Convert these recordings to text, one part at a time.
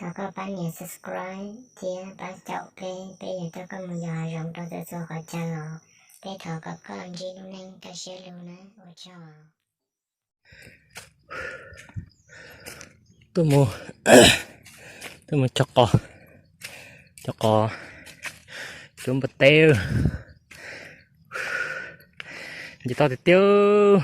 thov koj pab nias subscribe thiab pab caum peb, peb yuav coj koj mus yos hav zoov rau txhua txhua qhov chaw os. Peb thov kom koj ntsib lub neej kaj siab lug na, ua tsaug. Tuaj mus, tuaj mus cog qos, cog qos, cuab npua teb. Nce toj tiag tiag,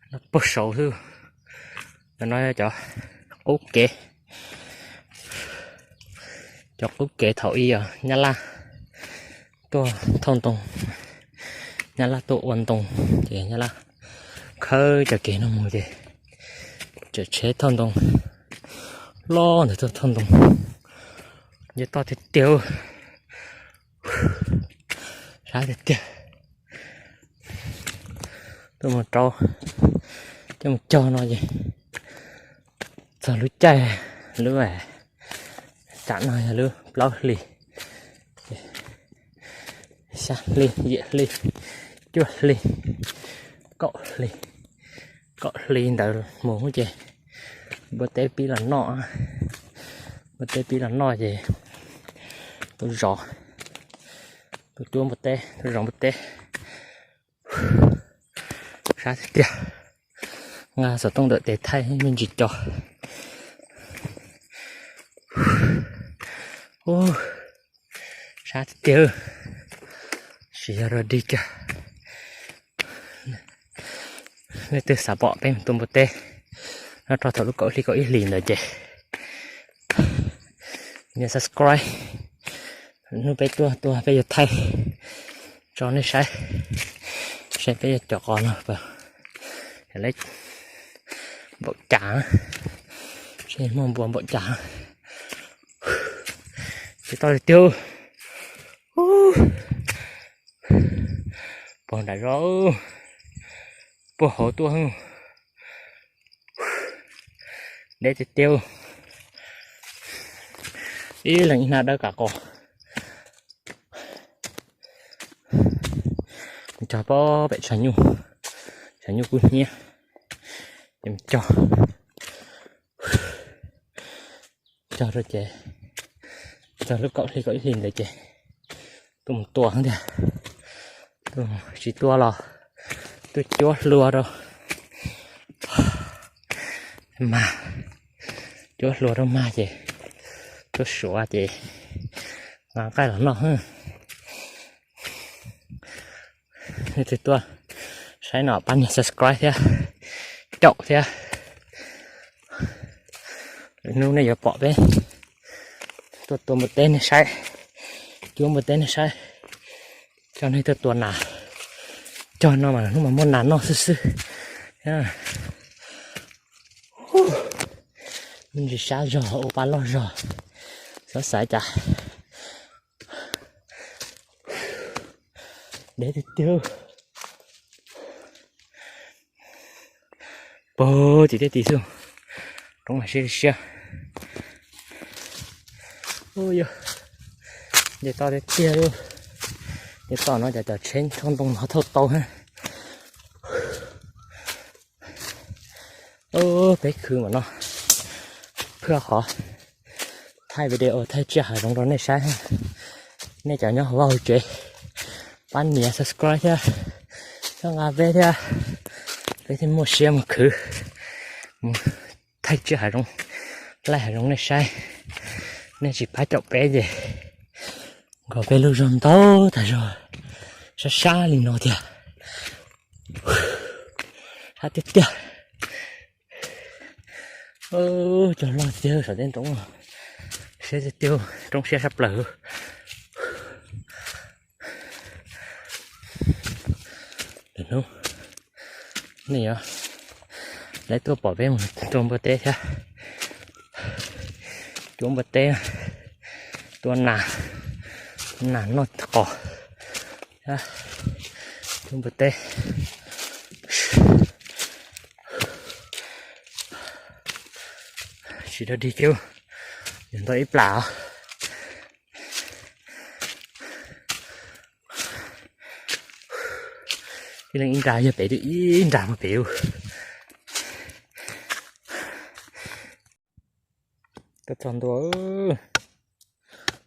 no puag saud xwb. Cov no cov qub kev, cov qub kev thaum ub os, Nyab Laj tuaj thauj ntoo, Nyab Laj tuaj ua ntoo, ces Nyab Laj khawb cov kev no mus ces tseem tsheb thauj ntoo, loj ntawd tuaj thauj ntoo. Nce toj tiag tiag, sab tiag tiag. Tuaj mus rau, tuaj mus cog no ces txog lub caij, lub, tam no yog lub plaub hlis, xya hli, yim hli, cuaj hli, kaum hli, kaum hli ntawd mus ces npua teb pib los noj, npua teb pib los noj ces tuaj zov, tuaj cuab npua teb, tuaj zov npua teb. Sab tiag tiag, nqa xov tooj ntawm tes thaij me ntsis co. Sab tiag tiag, tsis yog rog dig kiag. Leej twg xav pom peb mus tua npua teb nyob rau thaum lub kaum hli kaum ib hlis ntawd ces nias subscribe. Hnub peb tuaj tua peb yuav thaij tso nej saib, saib peb yuav cov qos no puas yog npaum cas, saib muaj npua npaum cas. Ces toj tiag tiag, puag nram zos, puag hauv tuaj, deb tiag tiag. Ib leeg ib hnab dawb kav qos. Cog pem tshav nyuj, tshav nyuj kub hnyiab, ces cog, cog rau ces txog lub kaum hli kaum ib hlis ntawd ces tuaj mus tua tiag, tsis tua los tuaj cuab hlua rau mag, cuab hlua rau mag ces tuaj suav ces nqa nqaij los noj. Nej twg tuaj saib no pab nias subscribe thiab, caum thiab. Hnub nej yuav pom peb tuaj tua npua teb nej saib, cuab npua teb nej saib. Cog no tuaj tua nas, cog no mas hnub mas muaj nas noj xwb xwb. Me ntsis sab zog ua pa loj zog, xav xav cas deb tiag tiag. Puag tim tej tim xwb, roob mas siab siab. Nce toj tiag tiag li, nce toj no cov cov tsheb thauj ntoo no thauj tau. Peb khwv mam no phwj qhov thaij video thaij tsiaj hav zoov rau nej saib. Nej cov nyob hauv vaj hauv tsev pab nias subscribe thiab, txhawb nqa peb thiab, peb thiaj muaj siab mus khwv, mus thaij tsiaj hav zoov, laij hav zoov nej saib. Nej tsis pab caum peb ces nkaus peb lub zog ntau tag zog, sab sab li no tiag. Sab tiag tiag. Cog loj tiag saum tej roob, siab tiag tiag, roob siab sab plaws. Lwm hnub nej yuav, lawv tuaj pom peb mus tua npua teb thiab, cuab npua teb, tua nas, nas noj qos, cuab npua teb. Tsis dog dig kiag, yog ntau ib plam. Ib leeg ib nra, yog pem twb ib nra mus pem. Tuaj txog ntua,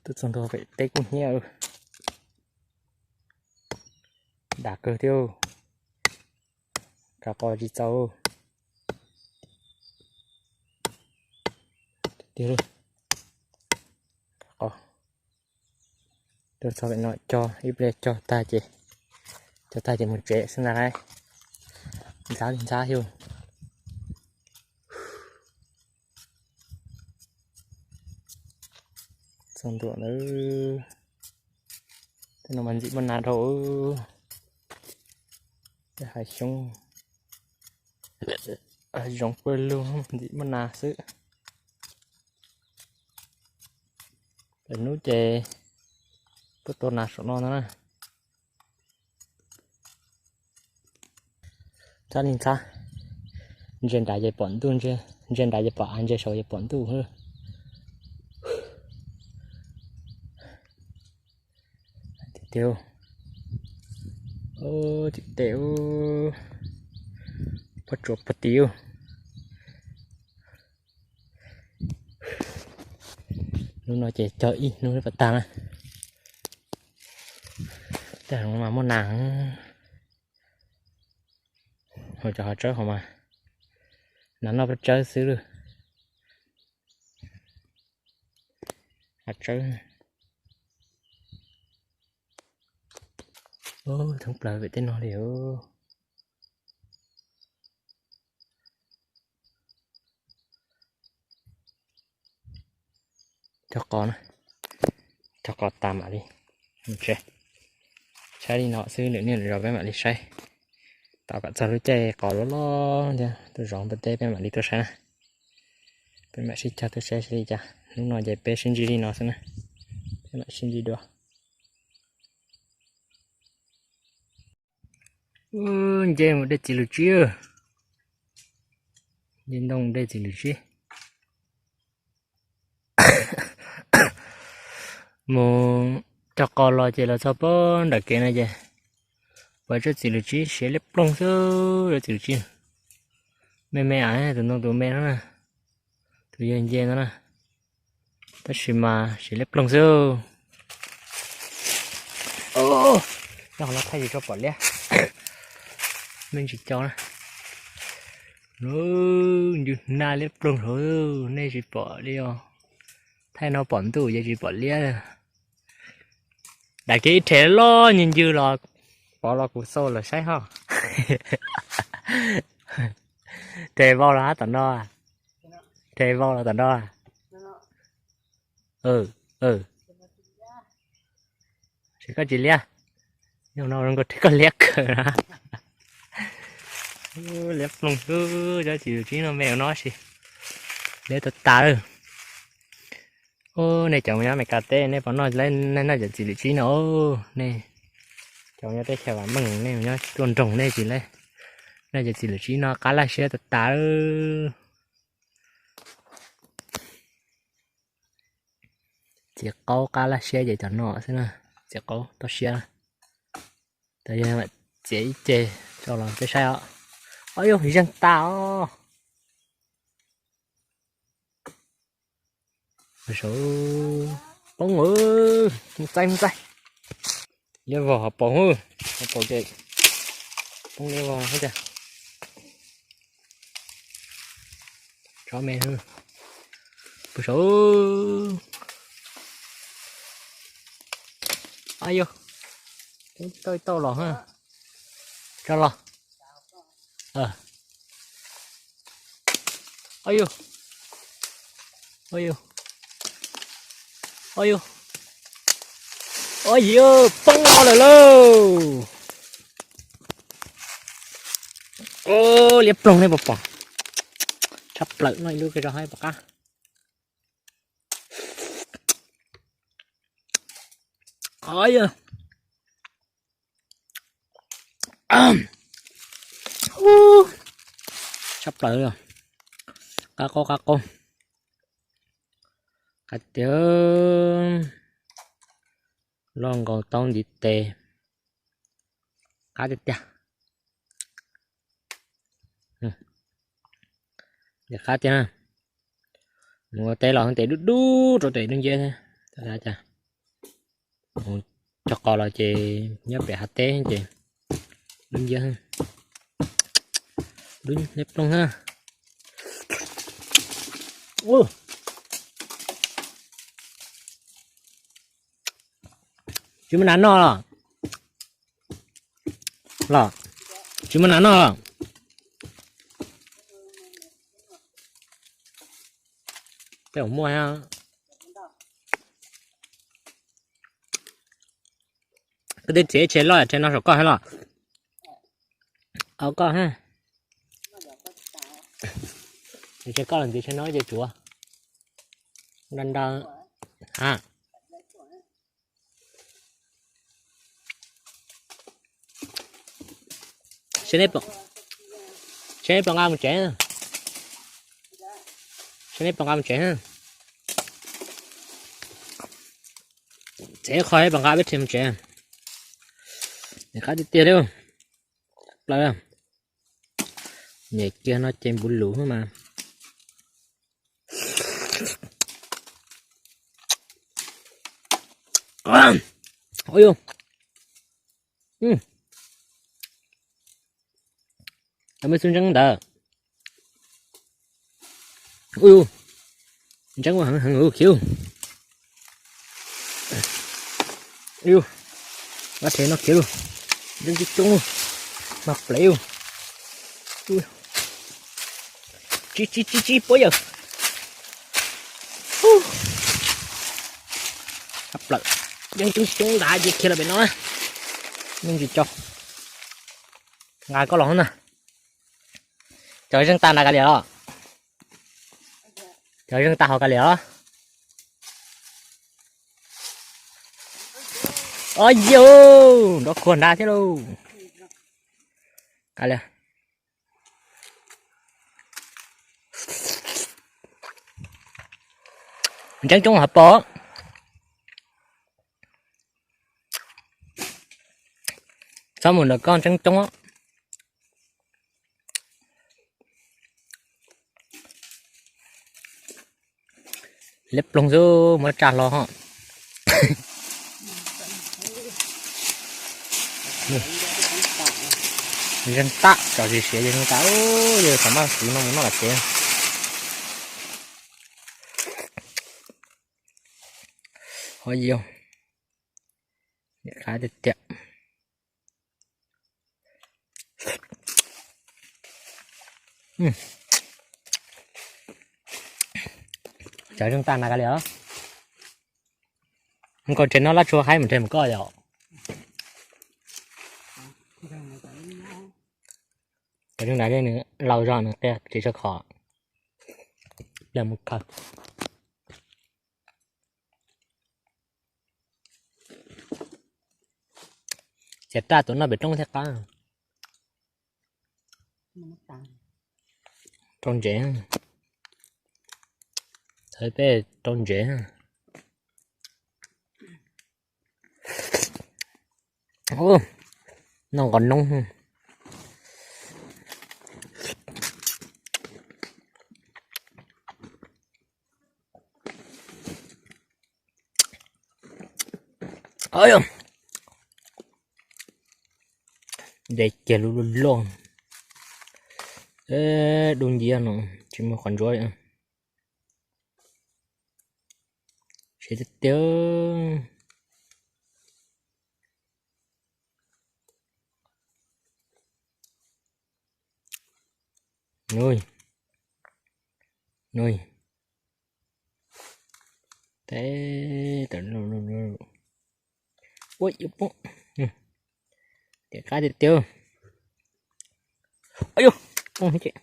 tuaj txog ntua pem teb kub hnyiab. Dam kawg thiab, rau qos tsis txaus tiag li. Tuaj txog pem no cog ib pliag, cog tag ces, cog tag ces mus tsev xwb ntag lauj. Ntxhab li ntxhab xwb. Txog ntua ntawd, tej no mas ntxim muaj nas dhau. Tej hav xyoob, hav zoov pawg lug ntxim muaj nas xwb. Lwm hnub ces tuaj tua nas saum no ntag na. Ntxhab li ntxhab, ntsia nrad ces pom ntuj, ntsia nrad ces pom av, ntsia saud ces pom ntuj. Tiag tiag, tim tej, pob tsuas pob tiv. Hnub no ces cog ib hnub pov tag na. Tej no mas muaj nas, hauv cov hav tsawb hauv mas nas noj peb tsawb xwb lawm. Hav tsawb thoob plaws pem tej no li. Cog qos na, cog qos tas mam li tsev. Saib li no xwb, lwm niaj lwm zaus peb mam li saib. Tos kom txog lub caij qos loj loj thiab tuaj zov npua teb peb mam li tuaj saib na. Peb mam sib cog tuaj saib seb li cas. Hnub no ces peb sib ntsib li no xwb na, peb mam sib ntsib dua. Nce mus de txiv lws tsib, nce ntoo de txiv lws tsib. Mus cog qos los ces los txog pob nram kev no ces pom tsob txiv lws tsib siav liab ploog xwb, txiv lws tsib me me, tus ntoo tus me no na, tus yawg nce no na, tab sis mas siav liab ploog xwb. Nyob qhov no thaij tsis tshua pom liab, me ntsis co na. Ncw nag liab ploog hauv, nej tsis pom li os. Thaij no pom ntuj ces tsis pom liab. Dam kev ib rhe loj ncw ncw los pov los kuv xau los saib ho. Rhe vau los hab tom no, rhe vau los tom no. Tsis koj tsis liab, yog no zoo nkaus rhe koj liab kawg na. Liab ploog xwb, cov txiv lws tsib no me ua no sis liab tag tas lawm. Nej cov nyob Amelikas teb nej puas noj, nej noj cov txiv lws tsib no? Nej cov nyob teb chaws vam meej, nej nyob tuaj nroog nej tsis noj cov txiv lws tsib no, qab laj siab tag tas. Txiv qaub qab laj siab ces cov no xwb na, txiv qaub toj siab. Tab yog txiav ib ce tso los peb saib os. Ob yog zeeg tas os. Poob, mus txaij mus txaij. Liab vog hauv paus, hauv paus ces poob liab vog tiag. Tso me, pw saud. Ab yog, poob tau ib tauj los, tso los. Ab yog, ab yog, ab yog, poob no lawm lauj. Liab ploog nej puas pom? Tshaj plaws no ib lub kws rau hauv pom qab. Tshaj plaws, qab qaub qab qaub. Qab tiag, loj nkaus taub ntiv tes. Qab tiag tiag. Qab tiag. Mus ua teb los tes dub dub rau tes dub nciab thiab. Cog qos los ces nyob pem hav teb ces dub nciab, dub liab ploog na. Tsis muaj nas noj los? Los, tsis muaj nas noj los? Tej muaj. Koj twb txiav tsheb loj tsheb no saum koj thiab los? Au koj ha. Txiav tsheb koj los txiav tsheb no ces tsuav. Nta nta. Ha. Seb neb puas nqa mus tsev. Seb neb puas nqa mus tsev. Txiav qho neb puas nqa peb tsev mus tsev. Nws qab tiag tiag li. Plaws. Nyem kiag no ces npuv lus mas. Ua yus, cov me xub ntseeb ntawd. Ua yus, ntseeb heev heev khiv. Ua yus, vaj rhev no khiv lug, ntseeb coob coob, mag plev. Tsis tsis tsis tsis puab yawg. Plaws, ntseeb coob coob nrad ces khiav lawm pem no. Neeg tsis tso, nqa koj los na. Cov zeej tag nrad kav liam los? Cov zeej tag hov kav liam los? Os yus, nrov khuag nrad thiab lauj. Kav liam. Ntseeb coob hov pom. Txhob mus ntawm koj ntseeb coob. Liab ploog xwb muab tsa hlo ho. Zeeg tag, tso siav siav zeeg tag, yog thaum maj kuv no mus noj los tsev. Ho yog, qab tiag tiag. Cov zeeg tag na kav liam. Koj tsev no lab tshua haib mus nreg mus koj yom. Cov zeeg ntawd nws laus zog nws qia tsis tshua khov. Mus khaws. Ces raj tuav noj pem roob thiaj qab. Rau ntsev, txawm peb rau ntsev. Noj nqos noob. Nte kiag lub loj loj. Dub nciab no tsis muaj qhov ntsuab. Siav tiag tiag. Nuj, nuj, teb tawm, ua yuav poob, tias qab tiag tiag. Yus, poob ces.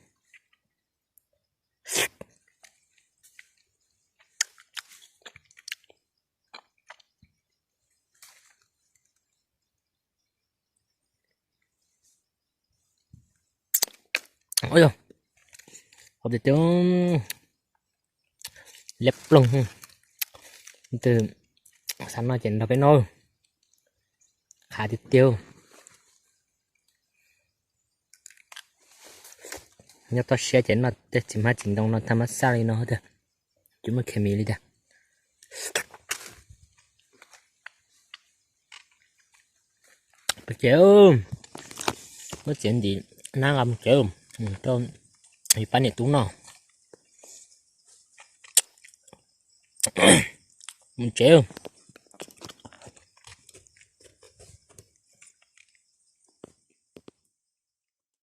Ua yog, qhov tiag tiag, liab ploog. Tus xav noj ces nrog peb noj, qab tiag tiag. Nyob toj siab ces noj tej txiv hmab txiv ntoo no tag mab xaj li no tiag. Tsis muaj khes mis li tiag. Pov tsev, muab txiav ntim nab nqa mus tsev, rau pab niam tub noj. Mus tsev.